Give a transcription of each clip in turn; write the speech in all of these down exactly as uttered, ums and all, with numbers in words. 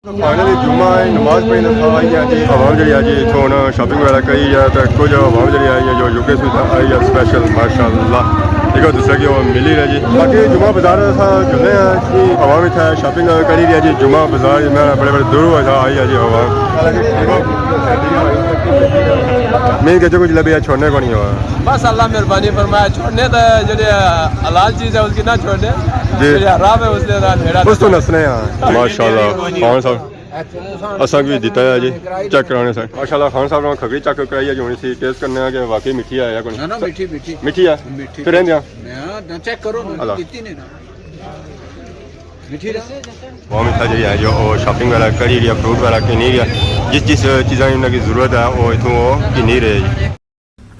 فائنلی جمعہ ہے، نماز پڑھی تے آئی ہے جی۔ عوام جڑی ہے جی اتھوں ہن شاپنگ وغیرہ کری ہے، تے کچھ عوام جڑی آئی ہے جو یو کے سے اتھاں آئی ہے اسپیشل، ماشاءاللہ۔ ایک دوسرے کی وہ ملی رہے جی۔ باقی جمعہ بازار اساں جلنے ہیں جی، عوام اتھا شاپنگ کری رہی ہے جی۔ جمعہ بازار میں بڑے بڑے دور اتھا آئی ہے جی عوام۔ میں کہتے کچھ لبیا چھوڑنے کو نہیں ہوا۔ بس اللہ مہربانی فرمایا، چھوڑنے تو جڑے حلال چیز ہے اس کی نہ چھوڑنے، جی۔ جڑے حرام ہے اس نے نہ چھیڑا۔ اس تو نسنے ہیں۔ ماشاءاللہ۔ خان صاحب، اساں کی دیتا ہے جی، چیک کرانے سن۔ ماشاءاللہ خان صاحب نے کھکھڑی چیک کرائی ہے جو ہونی سی، ٹیسٹ کرنے ہیں کہ واقعی میٹھی ہے یا کوئی۔ نہ، نہ، میٹھی، میٹھی۔ میٹھی ہے؟ میٹھی۔ پھر ایں دیاں۔ میں، نہ، چیک کرو نا، اللہ۔ کیتی نہیں نا۔ میٹھی نا۔ وہ اتھا جڑی ہے جو وہ شاپنگ وغیرہ کری رہی ہے، فروٹ وغیرہ گھنی رہی ہے، جس جس چیزاں انہاں کی ضرورت ہے وہ اتھوں وہ گھنی رہے جی۔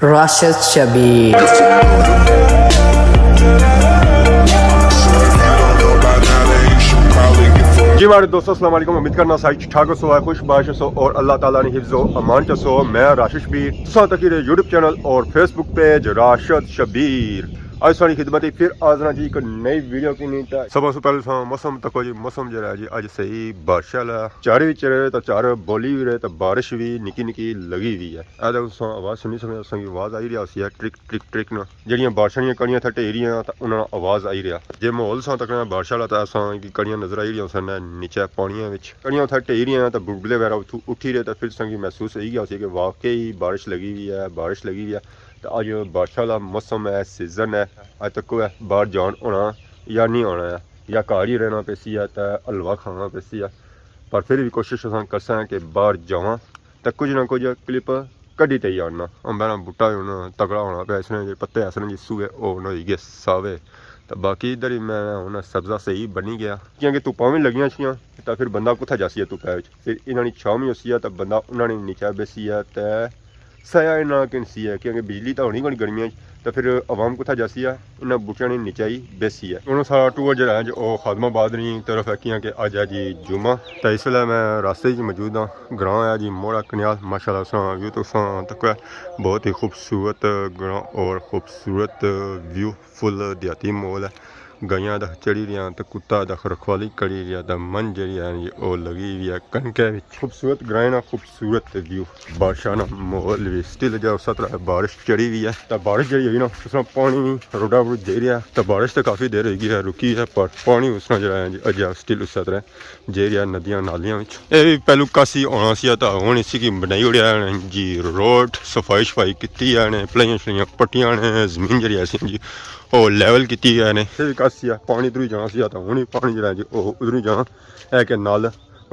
راشد شبیر۔ جی ماڑے دوستو، السلام علیکم، امید کرنا سارے ٹھیک ٹھاک ہوسو، خوش باش ہوسو اور اللہ تعالیٰ نے حفظ و امان چ ہوسو۔ میں راشد شبیر، تساں تکی رہے یوٹیوب چینل اور فیس بک پیج راشد شبیر۔ اج ساری خدمت ہی پھر حاضر ہاں جی ایک نئی ویڈیو کی نہیں۔ سب سے پہلے سا موسم تکو جی، موسم جو ہے جی اج صحیح بارش والا، چارے بھی چڑھے رہے تو چار بولی بھی رہے تو بارش بھی نکی نکی لگی ہوئی ہے۔ اے تے تساں آواز سنی سکنے، تساں کی آواز آئی رہی ہوسی ہے ٹرک ٹرک ٹرک نا۔ جیڑیاں بارشاں نیاں کڑیاں تھے ڈھے رہیاں تاں انہاں نا آواز آئی رہیا۔ جے ماحول تساں تکنا بارشاں والا تاں اساں کی کڑیاں نظر آئی رہیاں سن نیچے پانیاں وچ۔ کڑیاں اتھے ڈھے رہیاں تاں بگلے وغیرہ اتھوں اٹھی رہے تاں پھر تساں کی محسوس ہوئی گیا سی کہ واقعی بارش لگی ہوئی ہے، بارش لگی ہوئی ہے۔ تاں اج بارشاں والا موسم ہے، سیزن ہے، اج تک ہے باہر جان ہونا یا نہیں ہونا ہے، یا گھر ہی رہنا پیسی ہے تاں حلوہ کھانا پیسی ہے۔ پر پھر بھی کوشش اساں کرساں کہ باہر جاواں۔ تے کچھ نہ کچھ کلپ کڈی تے ہی آننا۔ امباں نا بوٹا وی ہن تگڑا ہونا پیا، اس نے جے پتے اس نے جے سوہے او ہن ہوئی گئے ساوے۔ تے باقی ادھر ہی میں ہن سبزہ صحیح بنی گیا، کیونکہ دھپاں وی لگیاں سیاں، تے پھر بندہ کتھا جاسی ہے دھپے وچ؟ پھر انہاں نی چھاں وی ہوسی ہے، تے بندہ انہاں نے نیچے بیسی ہے، تے سایہ انہاں کنسی ہے، کیونکہ بجلی تاں ہونی کونی گرمیاں وچ، تے پھر عوام کتھا جاسی ہے؟ انہاں بوٹیاں نے نیچے ہی بیسی ہے۔ ہن سارا ٹور جڑا ہے جو او خادم آباد نی طرف ہے، کیاں کہ اج ہے جی جمعہ۔ تے اس ویلے میں راستے وچ موجود ہاں، گراں ہے جی موڑا کنیال۔ ماشاءاللہ اساں ویو تساں تک ہے، بہت ہی خوبصورت گراں اور خوبصورت ویو، فل دیہاتی ماحول ہے۔ گائیاں دا چڑھی رہیاں تے کتا دا رکھوالی کری رہیا تے من جڑی ہے جی او لگی ہوئی ہے کنکے وچ۔ خوبصورت گرائیں نا خوبصورت ویو، بارشاں نا ماحول وی سٹل جا، اس طرح بارش چڑھی ہوئی ہے۔ تے بارش جڑی ہوئی نا، اس طرح پانی وی روڈا پر جائی رہیا۔ تے بارش تے کافی دیر ہوئی گئی ہے رکی ہے، پر پانی اس طرح جڑا ہے جی اجے سٹل اس طرح جائی رہیا ندیاں نالیاں وچ۔ اے وی پہلو کاسی ہونا سی تے ہن اسی کی بنائی اوڑیا ہے جی روڈ، صفائی شفائی کیتی ہے نے، پلائیاں شلائیاں پٹیاں نے، زمین جڑی ایسی جی او لیول کیتی ہے نے۔ اے وی کاسی ہے، پانی ادھروں جانا سی تے ہن وی پانی جڑا ہے جی او ادھروں جانا ہے کہ نال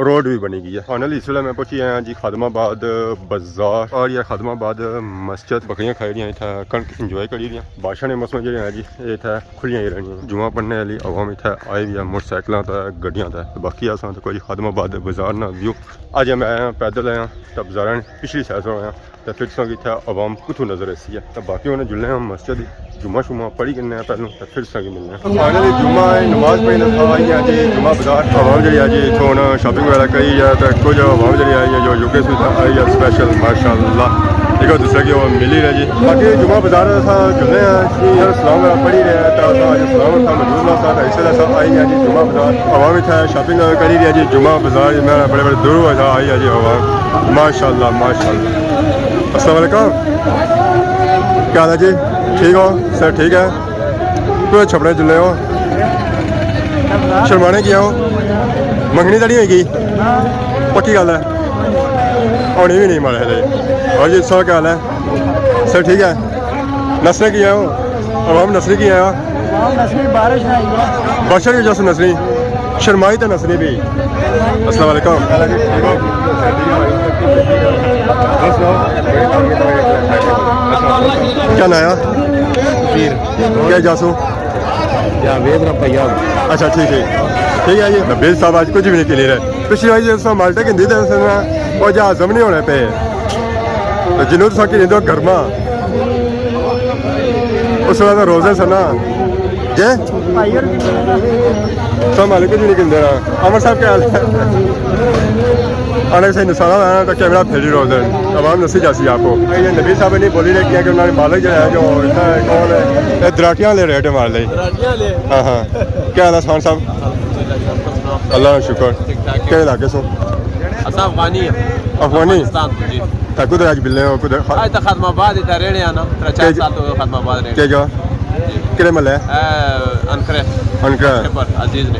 روڈ وی بنی گئی ہے۔ فائنلی اس ویلے میں پہنچی آیا جی خادم آباد بازار، اور یہ خادم آباد مسجد۔ بکریاں کھائی رہیاں اتھا، کنک انجوائے کری رہیاں۔ بارشاں نے موسم جڑے ہیں جی، اے اتھا کھلیاں ہی رہنیاں۔ جمعہ پڑھنے والی عوام اتھا آئی ہوئی ہے موٹر سائیکلاں تے گڈیاں تے۔ باقی اساں تے کوئی خادم آباد بازار نا ویو۔ اج میں آیا پیدل آیا تے بازاراں نے پچھلی سائیڈ سے آیا۔ تے پھر تساں کی اتھا عوام کتھوں نظر ایسی ہے۔ تے باقی انہاں جلنے ہم مسجد جمعہ شمعہ پڑھی کنے آں پہلوں، تے پھر تساں کی ملنے آں۔ فائنلی جمعہ ہے، نماز پڑھی تے آئی گیا جی جمعہ بازار۔ عوام جڑی ہے جی اتھوں ہن شاپنگ وغیرہ کری ہے، تے کچھ عوام جڑی آئی ہے جو یو کے سے اتھا آئی ہے اسپیشل، ماشاءاللہ۔ ایک دوسرے کی وہ ملی رہے جی۔ باقی جمعہ بازار اساں جلنے ہیں جی، سلام وغیرہ پڑھی رہے ہیں، تے اساں اج سلام اتھا موجود نہ سا، تے اس ویلے اساں آئی گیا جی جمعہ بازار۔ عوام اتھا شاپنگ کری رہی ہے جی جمعہ بازار، میں بڑے بڑے دور اتھا آئی ہے جی عوام۔ ماشاءاللہ، ماشاءاللہ۔ السلام علیکم۔ کیا حال ہے جی؟ ٹھیک ہو؟ سر ٹھیک ہے؟ تو چھپڑے جلے ہو؟ شرمانے کیا ہو؟ منگنی تڑی ہوئی گئی؟ پکی گل ہے؟ ہونی بھی نہیں مارے ہلے۔ اور جی سر کیا حال ہے؟ سر ٹھیک ہے؟ نسنے کی آئے ہو؟ عوام نسنے کی آیا؟ بارش کی وجہ سے نسنی، شرمائی تے نسنی بھی۔ السلام علیکم۔ کیا ناں ہے؟ پیر۔ کیا جاسو؟ جاوید نا پیا۔ اچھا، ٹھیک ہے۔ ٹھیک ہے جی، نبیل صاحب آج کچھ بھی نہیں کھیلی رہے۔ پچھلی واری جس طرح مالٹا گھندی تے اس نے وہ جا ہضم نہیں ہونے پے۔ تے جنوں تساں گھندے ہو گرما، اس ویلے تے روزے سن نا۔ جے؟ تساں مالک کچھ نہیں گھندے نا۔ عمر صاحب کیا حال ہے؟ آنے سے نسانا لانا تو کیمرہ پھیری روزے۔ عوام نسی جاسی آپ کو۔ یہ نبی صاحب نے بولی رہے کیا کہ انہوں نے مالک جو ہے جو اتنا کون ہے؟ یہ دراٹیاں لے ریٹ مار لے۔ دراٹیاں لے۔ ہاں، ہاں۔ کیا حال ہے خان صاحب؟ اللہ نا شکر۔ ٹھیک ٹھاک۔ کہڑے علاقے سو؟ اساں افغانی ہاں۔ افغانی؟ پاکستان تو، جی۔ تے کدھر اج ملنے ہو؟ کدھر؟ اج تاں ختم آباد اتھا رہنے آں نا، ترے چار سال تو ختم آباد رہنے۔ کیا جگہ؟ جی۔ کہڑے محلے؟ اے، انکرے۔ انکرے۔ پٹھے پر عزیز نے۔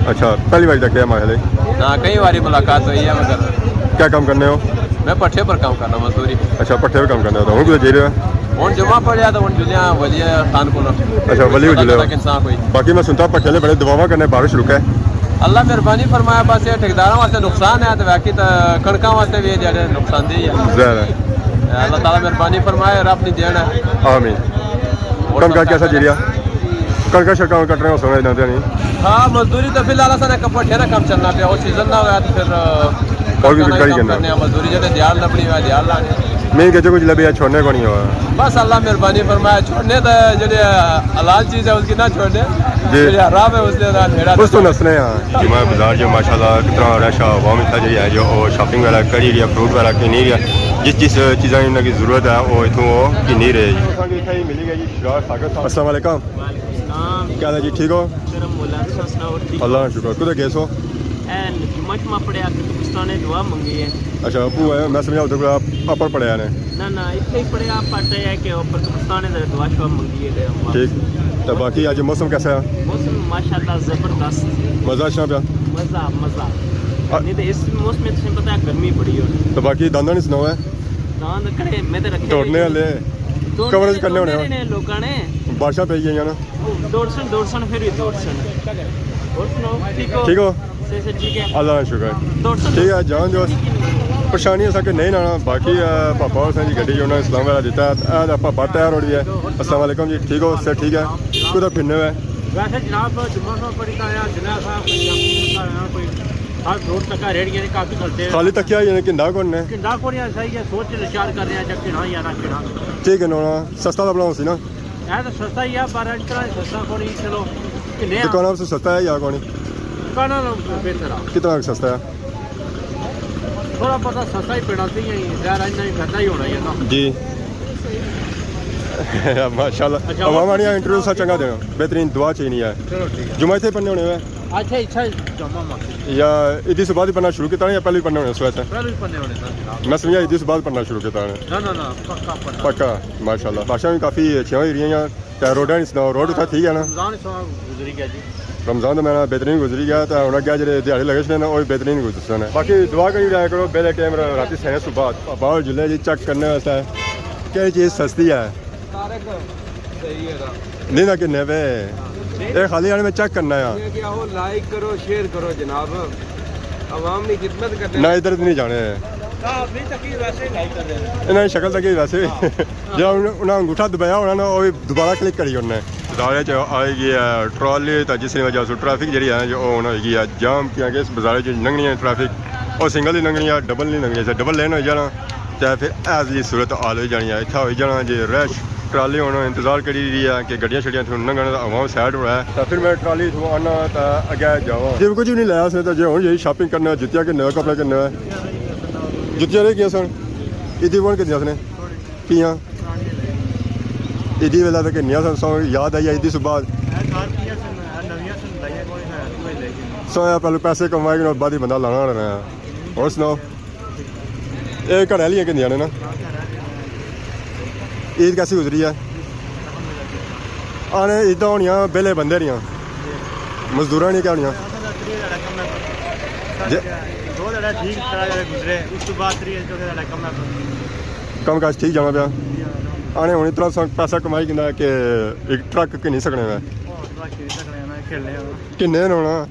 اچھا، پہلی بار تک کیا محلے؟ ہاں، کئی باری ملاقات ہوئی ہے مگر۔ کیا کام کرنے ہو؟ میں پٹھے پر کام کرنا، مزدوری۔ اچھا، پٹھے پر کام کرنے ہو تو ہن کدھر جائی رہے ہو؟ ہن جمعہ پڑھیا تو ہن جلیا ولی خان کولوں۔ اچھا، ولی کول جلے ہو۔ انسان کوئی۔ باقی میں سنتا پٹھے آلے بڑے دعاواں کرنے، بارش رکے۔ اللہ مہربانی فرمایا، بس یہ ٹھیکیداراں واسطے نقصان ہے تو باقی تو کڑکاں واسطے بھی یہ جڑے نقصان دہ ہی ہے۔ ظاہر ہے۔ اللہ تعالیٰ مہربانی فرمائے، رب نی دین ہے۔ آمین۔ اور کڑکا سب کیسا چل رہا؟ کڑکا شڑکا کٹ رہے ہو سونا اتنا نہیں؟ ہاں، مزدوری تو فی الحال اساں نے پٹھے نا کم چلنا پیا، وہ سیزن نہ ہویا تو پھر، آ، اور بھی کڑکا نا ہی کڑکا ہی کم کرنا۔ کرنے ہیں، مزدوری جیسے دیال لبنی ہوا، دیال لانے۔ نہیں کہ جو کچھ لبیا چھوڑنے کو نہیں ہوا۔ بس اللہ مہربانی فرمایا، چھوڑنے تو جڑے حلال چیز ہے اس کی نہ چھوڑنے، جی۔ جڑے حرام ہے اس نے نہ چھیڑا۔ اس تو نسنے ہیں۔ جمعہ بازار جو ماشاءاللہ کتنا رش ہے، عوام اتنا جڑی ہے جو وہ شاپنگ وغیرہ کری رہی ہے، فروٹ وغیرہ کنی رہی ہے، جس جس چیزاں انہاں کی ضرورت ہے وہ اتھوں وہ کنی رہے۔ اساں کی اتھے ہی ملی گئی جی شراز ساگر صاحب۔ السلام علیکم۔ وعلیکم السلام۔ کیا حال ہے جی، ٹھیک ہو؟ کرم مولا، تساں سناؤ، ٹھیک ہو؟ اللہ کا شکر۔ کدھر گئے سو؟ اے جمعہ شمعہ پڑھیا، ترکستان دعا منگی ہے۔ اچھا، ابو ہے، میں سمجھا ادھر کوئی آپ اپر پڑھیا نے۔ نہ، نہ، اتھے ہی پڑھیا، پٹ ہے کہ اوپر قبرستان ہے، ذرا دعا شعا منگی ہے تے ہم واپس۔ ٹھیک۔ تو باقی اج موسم کیسا ہے؟ موسم ماشاءاللہ زبردست۔ مزہ اچھنا پیا؟ مزہ، مزہ۔ آ- نہیں تو اس موسم میں تساں پتہ ہے گرمی بڑی ہونی۔ تو باقی دانداں نہیں سناؤ ہے؟ داند کھڑے، میں تے رکھے دوڑنے ہوئے۔ والے۔ دوڑنے کورج والے کرنے ہونے دوڑنے ہو۔ نے لوکاں نے۔ بارشاں پئی گئیاں نا۔ دوڑسن، دوڑسن، پھر بھی دوڑسن۔ اور سناؤ، ٹھیک ہو؟ ٹھیک ہو؟ صحت، صحت ٹھیک ہے؟ اللہ کا شکر ہے۔ دوڑسن۔ ٹھیک ہے، جان جو پریشانی اساں کہ نہیں لانا، باقی، آ، پاپا ہوسن جی گڈی جو انہاں نے سلام وغیرہ دیتا ہے، آ، پاپا تیار ہو رہی ہے۔ السلام علیکم جی، ٹھیک ہو؟ صحت ٹھیک ہے؟ کدھر پھرنے ہوئے؟ ویسے جناب، جمعہ صاحب پڑھی کا آیا، جناب صاحب کوئی اپنی جگہ آیا، کوئی ہر روڈ تک ریڑیاں نے کافی کرتے ہیں۔ خالی تکیا ہی ہے کہ نہ کون نے؟ کہ نہ کون ہے، صحیح ہے، سوچ وچار کر رہے ہیں، جب کہ نہ یارا، کہ نہ۔ ٹھیک ہے، نونا سستا لبنا ہو سی نا؟ ہے تو سستا ہی ہے، پر اج کل سستا کونی، چلو، کنے آ۔ دکاناں سے سستا ہے یا کونی؟ دکاناں نال بہتر آ۔ کتنا سستا ہے؟ تھوڑا پتہ سستا ہی پینا سی، ظاہر ہے، انہاں ہی فائدہ ہی ہونا ہے نا۔ جی۔ ماشاءاللہ۔ اچھا، عوام آنی انٹرویو سا چنگا دینا، بہترین دعا چاہیے ہے۔ چلو ٹھیک ہے۔ جمعہ اتھے پڑھنے ہونے ہوئے؟ اچھا، اچھا، جمعہ مسجد۔ یا عیدی سے بعد ہی پڑھنا شروع کیتا یا پہلے ہی پڑھنے ہونے اس واسطے؟ پہلے ہی پڑھنے ہونے سر جناب۔ میں سمجھا عیدی سے بعد پڑھنا شروع کیتا ہے۔ نہ، نہ، نہ، پکا پڑھنا۔ پکا، ماشاءاللہ۔ بارشاں بھی کافی اچھیاں ہوئی رہیاں۔ تے روڈاں نی سناؤ، روڈ اتھا ٹھیک ہے نا؟ رمضان اس طرح گزری گیا جی۔ رمضان دا مہینہ بہترین گزری گیا، تے ہن اگے جیہڑے دیہاڑے لگے نے، او وی بہترین گزرسن۔ باقی دعا کری رہیا کرو، بیلے ٹائم راتی سینے صبح باہر جلے جی چیک کرنے واسطے کہڑی چیز سستی ہے۔ طارق، صحیح ہے نا؟ نہیں نہ کنے پے۔ اے خالی آنے میں چیک کرنا ہے۔ یہ کیا ہو، لائک کرو، شیئر کرو جناب، عوام کی خدمت کرنے۔ نہ ادھر نہیں جانے۔ ہاں، نہیں تکی ویسے ہی لائک کر رہے ہیں۔ انہاں دی شکل تکی ویسے ہی۔ جیڑا انہاں، انہاں انگوٹھا دبایا ہونا نا، او وی دوبارہ کلک کری اوڑنا ہے۔ بازار وچ آئی گئی ہے ٹرالی، تے جس نی وجہ سے ٹریفک جیڑی ہے جو او ہن ہوئی گئی ہے جام، کیونکہ اس بازار وچ لنگھنی ہے ٹریفک، او سنگل ہی لنگھنی ہے، ڈبل نہیں لنگھنی، اسے ڈبل لین ہوئی جانا، تے پھر ایہو جی صورت حال ہوئی جانی ہے۔ اتھا ہوئی جانا جے رش، ٹرالی ہن انتظار کری رہی ہے کہ گڈیاں شڈیاں اتھوں لنگھن تے عوام سائیڈ ہوئے، تے پھر میں ٹرالی اتھوں آنا تے اگے جاواں۔ جی کچھ بھی نہیں لایا اس نے، تے جے ہن یہی شاپنگ کرنے، جتیاں گھننے، کپڑے گھننے، جتیاں رہ گئیاں سن، عیدی کون گھنیاں اس نے؟ کیاں؟ عیدی ویلے تے گھنیاں سن، سو یاد آئی عیدی صبح۔ سو پہلے پیسے کمائے گھنو، بعد ہی بندہ لانا ہونا ہے۔ اور سناؤ؟ اے گھر آلیاں گھندیاں نے نا؟ عید کیسی گزری ہے؟ آنے عیداں ہونیاں، بیلے بندے رہیاں۔ مزدوراں نی کیا ہونیاں؟ جے دو دھڑے ٹھیک، ترے دھڑے گزرے، اس تو بعد تری چوتھے دھڑے کم ہے۔ کم کاج ٹھیک جانا پیا۔ آنے ہن اتنا سا پیسہ کمائی کنا کہ ایک ٹرک گھنی سکنے میں۔ کھیلنے ہونا۔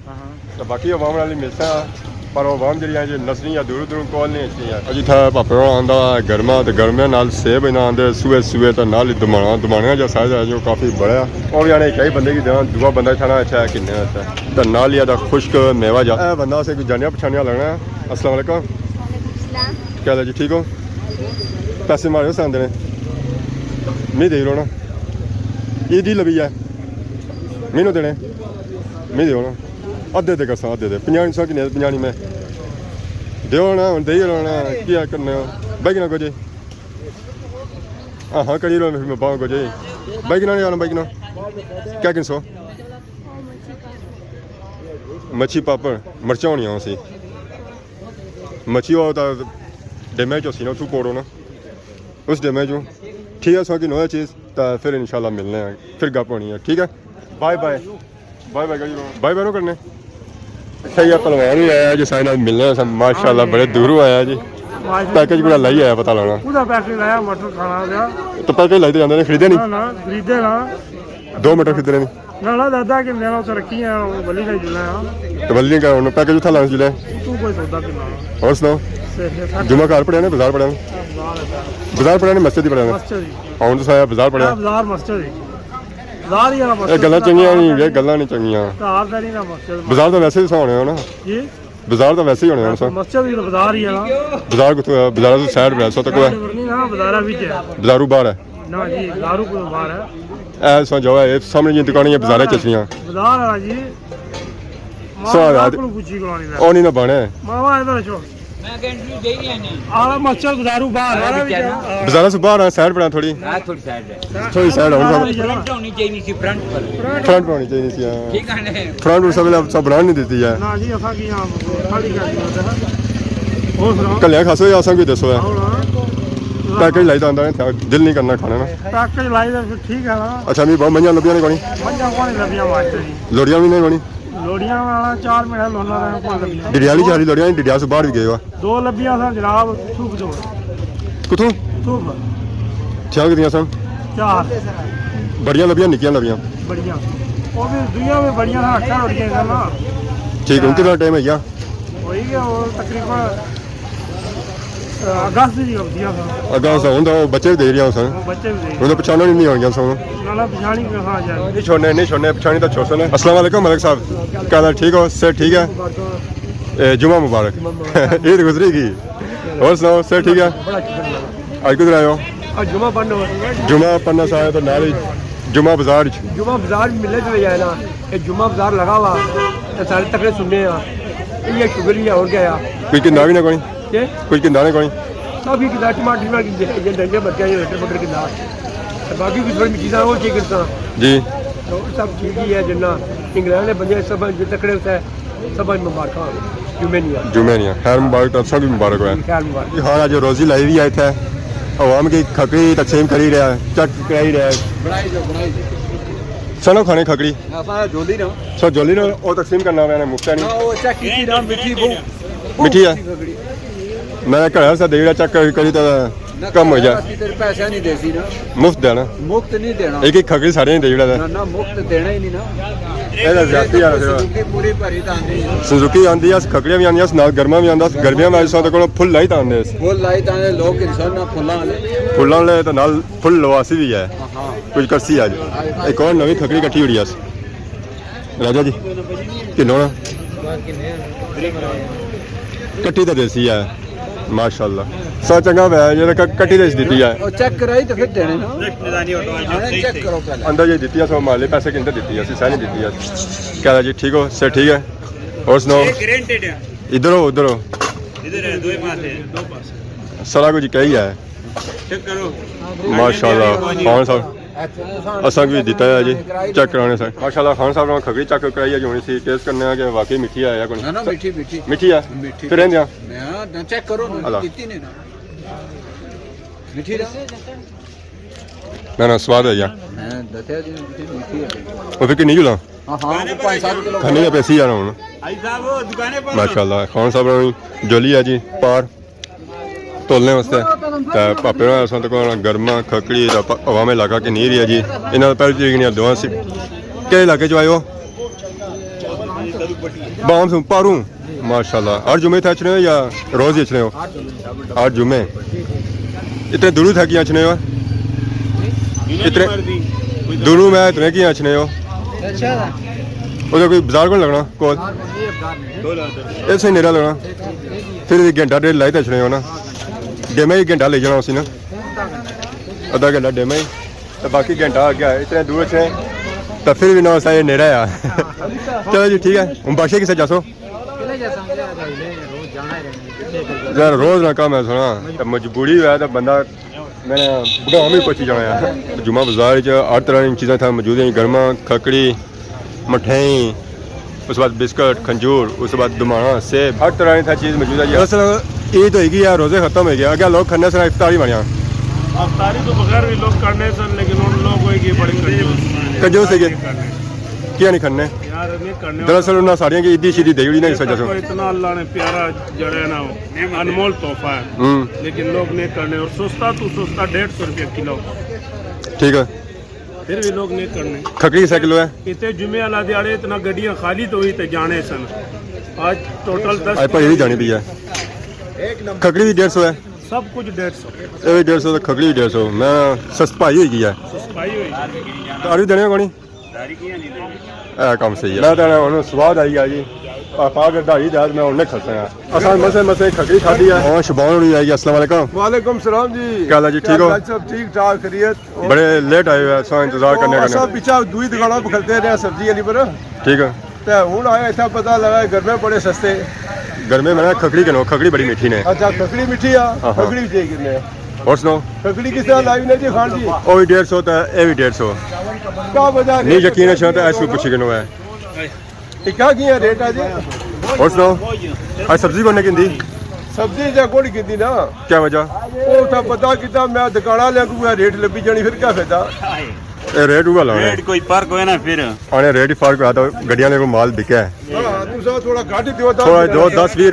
تے باقی عوام نال ہی ملساں، پر عوام جیڑی ہے جی نسنی یا دور دور کول نہیں اچھنی ہے۔ اجی تھا پاپڑ آندا گرما، تے گرمے نال سیب انہاں آندے سوئے سوئے، تے نال ہی دمانا، دمانے جا سائز ہے جو کافی بڑا ہے۔ او وی آنے کئی بندے کی دینا، دوا بندہ کھانا اچھا ہے کنے اچھا ہے۔ تے نال ہی آدا خشک میوہ جا۔ اے بندہ سے کوئی جانیا پچھانیا لگنا ہے۔ السلام علیکم۔ وعلیکم السلام۔ کیا حال ہے جی، ٹھیک ہو؟ پیسے مارے سان دینے۔ میں دے رونا۔ عیدی لبی ہے۔ مینوں دینے۔ میں دے رونا۔ ادھے تے کرساں، ادھے تے۔ پنجاہ سو کنے، پنجاہ میں۔ دیو نا، ہن دے ہی رونا، کیا کرنا؟ بھائی کنا کو جی؟ ہاں، ہاں، کری رو میں باہوں کو جی۔ بھائی کنا نہیں آنا، بھائی کنا؟ کیا کن سو؟ مچھی پاپڑ مرچاں ہونیاں سی۔ مچھی ہو تاں ڈیمے چ ہوسی نا، اتھوں کوڑو نا، اس ڈیمے چوں۔ ٹھیک ہے، ساں کی نویا چیز، تاں پھر انشاءاللہ ملنے ہیں، پھر گپ ہونی ہے۔ ٹھیک ہے، بائے بائے۔ بائے بائے کرو، بائے بائے نو کرنے۔ اچھا، یہ پہلوان بھی آیا جی، سارے نال ملنے ہیں، ماشاءاللہ بڑے دوروں آیا جی۔ پیکج پورا لائی آیا، پتہ لانا۔ پورا پیکج لایا، مٹر کھانا پیا۔ تو پیکج لائی تے جاندے نے، خریدے نہیں؟ نہ، نہ، خریدے نا۔ دو مٹر خریدے نہیں؟ نہ، نہ، دادا کے میرا اتھے رکھی ہیں، وہ گلی کا ہی جلنا ہے۔ تو گلی کا انہوں پیکج اتھا لانا جلے۔ تو کوئی سودا کرنا۔ اور سناؤ؟ صحیح ہے، سر۔ جمعہ گھر پڑھیا نے، بازار پڑھیا نے؟ بازار ہے۔ بازار پڑھیا نے، مسجد ہی پڑھیا نے؟ مسجد ہی۔ ہاں، ہن تو سارا بازار پڑھیا۔ ہاں، بازار مسجد ہی۔ بازار ہی ہے نا، اے مسجد گلاں چنگیاں نہیں، اے گلاں نہیں چنگیاں۔ گھر دا نہیں نا مسجد۔ بازار تو ویسے ہی سا ہونے ہو نا۔ جی؟ بازار تو ویسے ہی ہونے ہو نا سا۔ مسجد ہی تو بازار ہی ہے نا۔ بازار کتھوں ہے؟ بازار تو سائیڈ پہ ہے، سو تک ہے۔ نہیں نا، بازار وچ ہے۔ بازاروں باہر ہے۔ نہ جی، بازاروں کو باہر ہے۔ اے سو جو ہے، اے سامنے جی دکانیں ہیں، بازار چ اچھیاں۔ بازار ہے جی۔ سو ماما یاد۔ کو پوچھی کرانے دا۔ او نہیں نہ بنے۔ ماما ادھر چھوڑ۔ میں گارنٹی دے رہی ہاں۔ آلا مسجد بازاروں باہر، آلا وچ ہے۔ بازار سے باہر ہے، سائیڈ پر ہے تھوڑی۔ ہاں، تھوڑی سائیڈ ہے۔ تھوڑی سائیڈ ہونا۔ فرنٹ ہونی چاہیے سی، فرنٹ پر۔ فرنٹ پر ہونی چاہیے سی، ہاں۔ ٹھیک ہے نا؟ فرنٹ پر سب، سب بنا نہیں دیتی ہے۔ نہ جی، اساں کی یہاں خالی کر دیا تھا۔ اور سناؤ؟ کلیا خاصو یا اساں کوئی دسو ہے۔ آؤ نا۔ پیکج لائی تو آندا ہے، دل نہیں کرنا کھانے نا۔ پیکج لائی تو پھر ٹھیک ہے نا۔ اچھا، میں بہت منجھا لبیاں نہیں کونی۔ منجھا کونی لبیاں ماسٹر جی۔ لوڑیاں بھی نہیں کونی۔ لوڑیاں والا چار مہینے لونا رہے، کون لبیاں؟ ڈڈیالی چاری لوڑیاں، ڈڈیا سے باہر بھی گئے ہوا۔ دو لبیاں سن جناب، تھوک جوڑ۔ کتھوں؟ تھوک۔ چھیاں کتنیاں سن؟ چار۔ بڑیاں لبیاں، نکیاں لبیاں؟ بڑیاں۔ وہ بھی دنیا میں بڑیاں سن، اچھا لوڑیاں سن نا۔ ٹھیک، ہن کتنا ٹائم ہے گیا؟ ہوئی گیا، وہ تقریباً اگست دی ہوندی آ سن۔ اگست، ہن تو بچے بھی دے رہے ہو سن۔ بچے بھی دے۔ ہن تو پچھانا نہیں ہو گیا سن۔ نہ، نہ، پچھانی کہاں جائے؟ نہیں چھوڑنے، نہیں چھوڑنے، پچھانی تو چھوڑ سن۔ السلام علیکم ملک صاحب، کیا حال ہے؟ ٹھیک ہو؟ صحت ٹھیک ہے؟ اے، جمعہ مبارک۔ عید گزری گئی۔ اور سناؤ، صحت ٹھیک ہے؟ بڑا شکر اللہ۔ اج کدھر آئے ہو؟ اج جمعہ پڑھنے ہو۔ جمعہ پڑھنا سا ہے تو نال ہی جمعہ بازار وچ۔ جمعہ بازار ملے چلے جائے نا، یہ جمعہ بازار لگا ہوا، تے سارے تکڑے سننے ہاں۔ یہ شکر ہی ہے، اور کیا ہے؟ کوئی کندھا بھی نہ کوئی؟ کیا؟ کوئی کندھا نہ کوئی؟ سب ہی کندھا، ٹماٹر وغیرہ کندھے، یہ ڈنڈے بچے، یہ لٹر پٹر کندھا۔ تے باقی کوئی تھوڑی چیزاں اور چیک کرتا۔ جی۔ تو سب ٹھیک ہی ہے، جنہ انگلینڈ نے بندے سب جو تکڑے ہوتا ہے، سب مبارک ہو۔ جمعے نہیں ہے۔ جمعے نہیں ہے۔ خیر مبارک، تو سب مبارک ہوا۔ خیر مبارک۔ ہاں، اج روزی لائی ہوئی ہے اتھے۔ عوام کی کھکڑی تقسیم کری رہا ہے، چیک کرائی رہا ہے۔ بنائی جو، بنائی جو۔ سنو کھانے کھکڑی۔ ہاں، سارا جوندی نا۔ سو جولی نا، وہ تقسیم کرنا پیا نا، مفت ہے نہیں۔ ہاں، وہ چیک کیتی نا، میٹھی بہو۔ میٹھی ہے؟ میٹھی کھکڑی۔ میں گھر سے دے رہا چیک کری، کری تو نہ، کم ہو جائے۔ اسی تیرے پیسے نہیں دے سی نا۔ مفت دینا۔ مفت نہیں دینا۔ ایک ایک کھکڑی سارے نہیں دے رہا۔ نہ، نہ، مفت دینا ہی نہیں نا۔ یہ تو زیادتی ہے۔ سزوکی پوری بھری تو آندی ہے۔ سزوکی آندی ہے، کھکڑیاں بھی آندیاں، نال گرما بھی آندا، گرمیاں میں ساتھ کو پھل لائی تو آندے۔ پھل لائی تو آندے، لوگ انسان نہ پھلاں والے۔ پھلاں والے تو نال پھل لواسی بھی ہے۔ ہاں۔ کچھ کرسی آج۔ ایک اور نوی کھکڑی کٹھی ہوئی ہے۔ راجا جی، کلو نا؟ کٹھی تو دیسی ہے، ماشاءاللہ۔ سا چنگا پیا ہے، یہ ک-، کٹھی دیسی دیتی ہے۔ اور چیک کرائی تو پھر دینے نا۔ ہاں، چیک کرو پہلے۔ اندر یہ دیتی ہے، سو مالے پیسے کن دیتی ہے، اسی ساری دیتی ہے۔ کیا حال ہے جی، ٹھیک ہو؟ صحت ٹھیک ہے؟ اور سناؤ؟ یہ گرینٹڈ ہے۔ ادھر ہو، ادھر ہو۔ ادھر ہے، دو ہی پاس ہے۔ سارا کچھ کہی ہے۔ چیک کرو۔ ماشاءاللہ، خان صاحب۔ اساں کی دیتا ہے جی، چیک کرانے سر۔ ماشاءاللہ، خان صاحب نے کھکڑی چیک کرائی ہے جی، ہن اسی ٹیسٹ کرنے ہیں کہ واقعی میٹھی ہے یا کوئی۔ نہ، نہ، میٹھی، میٹھی۔ میٹھی ہے؟ میٹھی۔ پھر رہندے ہیں۔ میں، ہاں، چیک کرو نا، اللہ۔ کیتی نے نا۔ میٹھی نا؟ نہ، نہ، سواد ہے یار۔ میں دسیا جی، میٹھی، میٹھی ہے۔ وہ پھر کنی کلو؟ ہاں، ہاں، وہ پانچ سات کلو۔ کھانے کا پیسی جانا ہوں۔ ماشاءاللہ، خان صاحب نے جولی ہے جی، پار۔ تولنے واسطے۔ تے پاپے ہوراں اساں تک گرما کھکڑی تے پ-، عوام علاقہ کی نہیں رہی ہے جی۔ انہاں دا پہلے چیز نہیں دعا سی۔ کہڑے علاقے چ آئے ہو؟ بام سوں پاروں۔ ماشاءاللہ۔ ہر جمعے اتھے اچھنے ہو یا روز ہی اچھنے ہو؟ ہر جمعے۔ اتنے دوروں تھے کیاں اچھنے ہو؟ اتنے دوروں میں اتنے کیاں اچھنے ہو؟ ادھر کوئی بازار کون لگنا؟ کول؟ ایسے نیڑا لگنا۔ پھر بھی گھنٹہ ڈیڑھ لائی تے اچھنے ہو نا۔ ڈیمے ہی گھنٹہ لے جانا اسی نا۔ ادھا گھنٹہ ڈیمے ہی۔ تے باقی گھنٹہ اگے آئے، اتنے دور سے۔ تے پھر بھی نہ اسا یہ نیڑا آ۔ چلو جی، ٹھیک ہے۔ ہن بادشاہ کسے جاسو؟ یار، روز نہ کم ہے سنا۔ تے مجبوری ہویا تے بندہ میں بڑھاواں بھی پہنچی جانا ہے۔ جمعہ بازار وچ ہر طرح دی چیزاں اتھا موجود ہیں، گرما، کھکڑی، مٹھائی، اس بعد بسکٹ، کھنجور، اس بعد دمانا، سیب، ہر طرح کی چیز موجود ہے جی۔ دراصل عید ہوئی گئی ہے، روزے ختم ہوئی گئے، اگے لوگ کھانے سن افطاری بنیا۔ افطاری تو بغیر بھی لوگ کرنے سن، لیکن ان لوگ ہوئی گئے بڑے کنجوس۔ کنجوس ہے یہ۔ کیا نہیں کھانے؟ یار، نہیں کرنے۔ دراصل انہاں ساریاں کی عیدی شیدی دے جڑی نا، اس وجہ سے۔ اتنا اللہ نے پیارا جڑا ہے نا، انمول تحفہ ہے۔ ہوں۔ لیکن لوگ نہیں کرنے، اور سستا تو سستا ڈیڑھ سو روپے کلو۔ ٹھیک ہے۔ پھر بھی لوگ نہیں کرنے۔ کھکڑی کسا کلو ہے؟ اتنے جمعے والا دیہاڑے اتنا گڈیاں خالی تو ہوئی تے جانے سن۔ آج ٹوٹل دس آج بھائی بھی جانی پی ہے۔ کھکڑی بھی ڈیڑھ سو ہے۔ سب کچھ ڈیڑھ سو۔ یہ بھی ڈیڑھ سو تو کھکڑی بھی ڈیڑھ سو۔ میں سست پائی ہوئی گئی ہے۔ سست پائی ہوئی۔ داری دینے کونی؟ اے کم صحیح ہے۔ میں تو ہن سواد آئی گیا جی۔ آ پا کے دہاڑی دے میں ہن نہیں کھسا۔ اساں مسے مسے کھکڑی کھادی ہے۔ ہاں، شبان ہوری آئی گیا۔ السلام علیکم۔ وعلیکم السلام جی۔ کیا حال ہے جی؟ ٹھیک ہو؟ کیا حال چال؟ سب ٹھیک ٹھاک، خیریت؟ بڑے لیٹ آئے ہوئے، اساں انتظار کرنے او، اساں کنے۔ پچھا دوئی دکاناں پہ کھلتے رہے سبزی والی پر۔ ٹھیک ہے۔ تے ہن آیا اتھا پتہ لگا گرمے بڑے سستے۔ گرمے میں نا کھکڑی کنو، کھکڑی بڑی میٹھی نے۔ اچھا، کھکڑی میٹھی آ، ہاں، ہاں۔ کھکڑی بھی چاہیے کنے۔ اور سناؤ؟ کھکڑی کس طرح لائی نے جی خان جی؟ او بھی ڈیڑھ سو تے اے بھی ڈیڑھ سو۔ کیا وجہ نہیں ریٹ یقین اچھا تے ایسو پوچھی کنو ہے۔ یہ کیا کیا ریٹ ہے جی؟ اور سناؤ؟ آج سبزی کون نے گھندی؟ سبزی جا کون گھندی نا۔ کیا وجہ؟ او تھا پتہ کیتا میں دکان والے کو ریٹ لبی جانی، پھر کیا فائدہ؟ اے ریٹ اوہا لانا ہے۔ ریٹ کوئی فرق ہوئے نا پھر۔ آنے ریٹ ہی فرق ہویا تو گڈیاں نے کو مال بکیا ہے۔ ہاں، تساں تھوڑا گھٹ دیو، دس تھوڑا دو، دس ویہہ،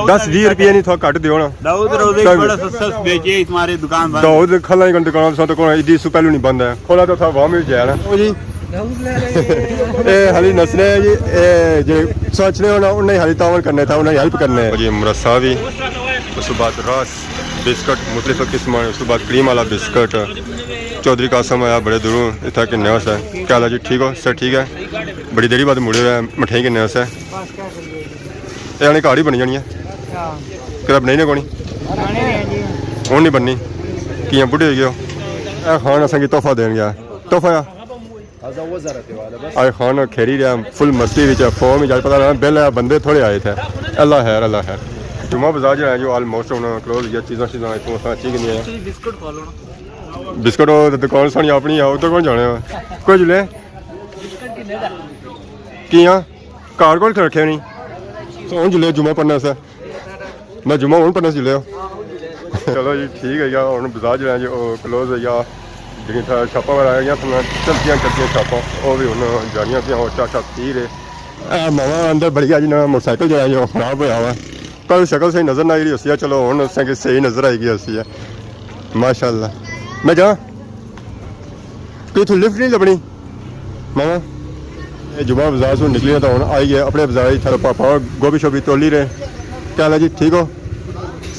دس ویہہ روپے نہیں تھوڑا گھٹ دیو نا۔ داؤد روزے کی بڑا سستا بیچے، تمہاری دکان بند۔ داؤد کھلا ہی کن دکان سا تو کون عیدی سو پہلو نہیں بند ہے۔ کھولا تو تھا وہاں بھی جایا نا۔ او جی۔ اے حالی نسنے ہیں جی، اے جے سوچنے ہونا، انہیں حالی تعاون کرنے تھا، انہیں ہیلپ کرنے ہیں۔ جی مراد صاحب ہی، اس کے بعد رس، بسکٹ، مختلف قسم، اس کے بعد کریم والا بسکٹ۔ چودھری قاسم آیا بڑے دوروں، اتھا کنے ہو سر۔ کیا حال ہے جی؟ ٹھیک ہو سر؟ ٹھیک ہے۔ بڑی دیری بعد مڑے ہوئے ہیں، مٹھائی کنے ہو سر۔ اے آنے گھر ہی بنی جانی ہے۔ کدھر بنائی نے کونی؟ ہن نہیں بننی۔ کیاں بڈھے ہوئی گئے ہو؟ اے خان اساں کی تحفہ دین گیا۔ تحفہ آ؟ آج خان کھیری رہا، فل مستی وچ، فون وچ، پتہ لگا بل ہے، بندے تھوڑے آئے تھے۔ اللہ خیر، اللہ خیر۔ جمعہ بازار جو ہے جو آلموسٹ ہن کلوز ہوئی گیا، چیزاں شیزاں اتھوں اساں اچھی گھنیاں۔ بسکٹ ہو تے دکان سانی اپنی ہے، ادھر کون جانے ہو؟ کچھ لے؟ کیاں؟ کار کول رکھے نہیں۔ سو ہن جلے جمعہ پڑھنا سا۔ میں جمعہ ہن پڑھنا جلے۔ چلو جی ٹھیک ہے یار، ہن بازار جو ہے جو کلوز ہے یار، جڑی تھا شاپاں وغیرہ آئی گیاں سن، چلتیاں چلتیاں شاپاں، او بھی ہن جانیاں پیاں، او چا چا پی رہے۔ اے ماما اندر بڑی گیا جی، نواں موٹر سائیکل جو ہے جو خراب ہویا ہوا۔ پر شکل صحیح نظر نہ آئی رہی ہوسی ہے، چلو ہن اساں کی صحیح نظر آئی گئی ہوسی ہے۔ ماشاءاللہ۔ میں جاں؟ کوئی اتھوں لفٹ نہیں لبنی؟ ماما، اے جمعہ بازار سوں نکلی ہے تو ہن آئی گئے اپنے بازار، اتھا پاپا گوبھی شوبھی تولی رہے۔ کیا حال ہے جی؟ ٹھیک ہو؟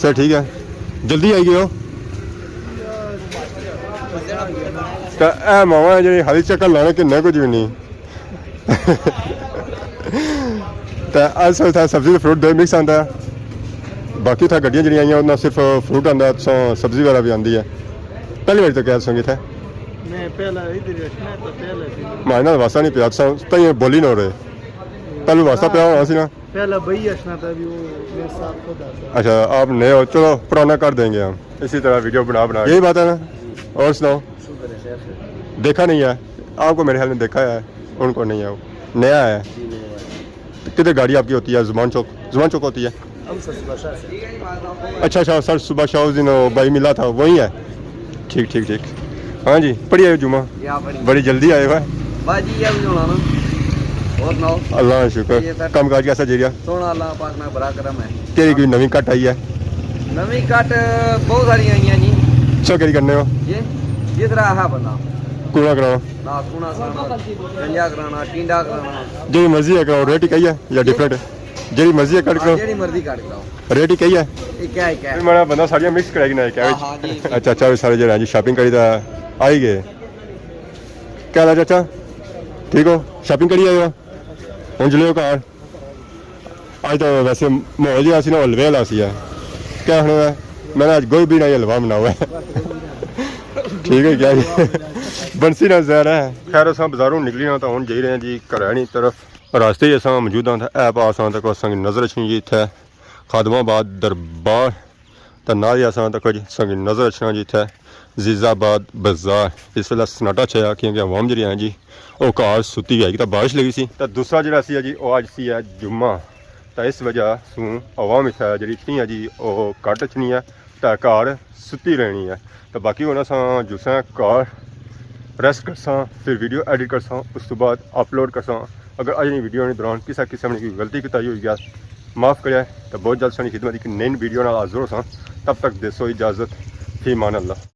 سر ٹھیک ہے۔ جلدی آئی گئے ہو؟ تے اے ماما جی حالی چکر لانے کنے کچھ بھی نہیں۔ تے اس ویلے اتھا سبزی تے فروٹ دو مکس آندا ہے۔ باقی اتھا گڈیاں جڑیاں آئیاں، انہاں صرف فروٹ آندا ہے، اتھا سبزی وغیرہ بھی آندی ہے۔ پہلی واری تو کیا سنگی تھے؟ میں پہلا ادھر اچھنا تو پہلا سی۔ ماڑے نال واسطہ نہیں پیا، اتھا تائیں بولی نہ رہے۔ پہلو واسطہ پیا ہونا سی نا۔ پہلا بھائی اچھنا تھا بھی وہ میرے ساتھ خود آتا۔ اچھا، آپ نئے ہو، چلو پرانا کر دیں گے ہم۔ اسی طرح ویڈیو بنا بنا کے۔ یہی بات ہے نا؟ اور سناؤ؟ شکر ہے، خیر سے۔ دیکھا نہیں ہے؟ آپ کو میرے خیال میں دیکھا ہے، ان کو نہیں ہے، وہ نیا ہے۔ جی، نیا ہے۔ کدھر گاڑی آپ کی ہوتی ہے؟ زمان چوک، زمان چوک ہوتی ہے؟ ہم سر صبح شہر سے۔ اچھا، اچھا، سر صبح شاہ اس دن وہ بھائی ملا تھا، وہی ہے؟ ٹھیک، ٹھیک، ٹھیک۔ ہاں جی، پڑھی آئے ہو جمعہ؟ یا پڑھی۔ بڑی جلدی آئے ہو۔ بس جی، یہ بھی ہونا نا۔ اور سناؤ؟ اللہ کا شکر۔ یہ سر۔ کم کاج کیسا جی رہا؟ سونا اللہ پاک نا بڑا کرم ہے۔ کیڑی کوئی نویں کٹ آئی ہے؟ نویں کٹ بہت ساری آئی ہیں جی۔ سو کیڑی کرنے ہو؟ یہ، یہ ذرا ہے بندہ۔ کوڑا کرانا؟ نہ، کوڑا کرانا، گنجا کرانا، ٹینڈا کرانا۔ جیڑی مرضی ہے کراؤ، ریٹ ہی کہی ہے یا جی؟ ڈفرنٹ ہے؟ جیڑی مرضی ہے کٹ ہاں، کراؤ۔ جیڑی مرضی کٹ کراؤ۔ ریٹ ہی کہی ہے؟ ایک ہے، ایک ہے۔ میں بندہ ساریاں مکس کرائی گنا ایک ہے ہاں، وچ۔ ہاں جی۔ اچھا، اچھا، سارے جیڑے ہیں جی شاپنگ کری دا آئی گئے۔ کیا حال ہے چاچا؟ ٹھیک ہو؟ شاپنگ کری آئے ہو؟ ہن چلے ہو گھر؟ اج تو ویسے ماحول جیہا سی نا، حلوے والا سی ہے۔ کیا آخنا ہے؟ میں نے اج گوبھی بنائی، حلوہ بناؤ ہے۔ ٹھیک ہے کیا جی؟ بنسی نا ظاہر ہے۔ خیر، اساں بازاروں نکلی ہاں تاں ہن جائی رہے ہیں جی گھرے نی طرف۔ راستے ہی اساں موجود ہاں تاں اے پا اساں تک اساں کی نظر اچھنی جی اتھے خادم آباد دربار، تاں نال ہی اساں تک کچھ اساں کی نظر اچھنا جی اتھے عزیز آباد بازار اس ویلے سناٹا چھایا، کیونکہ عوام جیڑی ہے جی، او گھر ستی ہوئی ہے، ایک تاں بارش لگی سی، تاں دوسرا جیڑا سی ہے جی، او اج سی ہے جمعہ، تاں اس وجہ سوں عوام اتھا جیڑی اتنی ہے جی، او گھٹ اچھنی ہے، تاں گھر ستی رہنی ہے۔ تاں باقی ہن اساں جلساں گھر، ریسٹ کرساں، پھر ویڈیو ایڈٹ کرساں، اس تو بعد اپلوڈ کرساں۔ اگر اج نی ویڈیو نے دوران کسا قسم نی کوئی غلطی کوتاہی ہوئی گیا، معاف کریا، تاں بہت جلد ساڑی خدمت ایک نئی ویڈیو نال حاضر ہوساں۔ تب تک دیسو اجازت، فی امان اللہ۔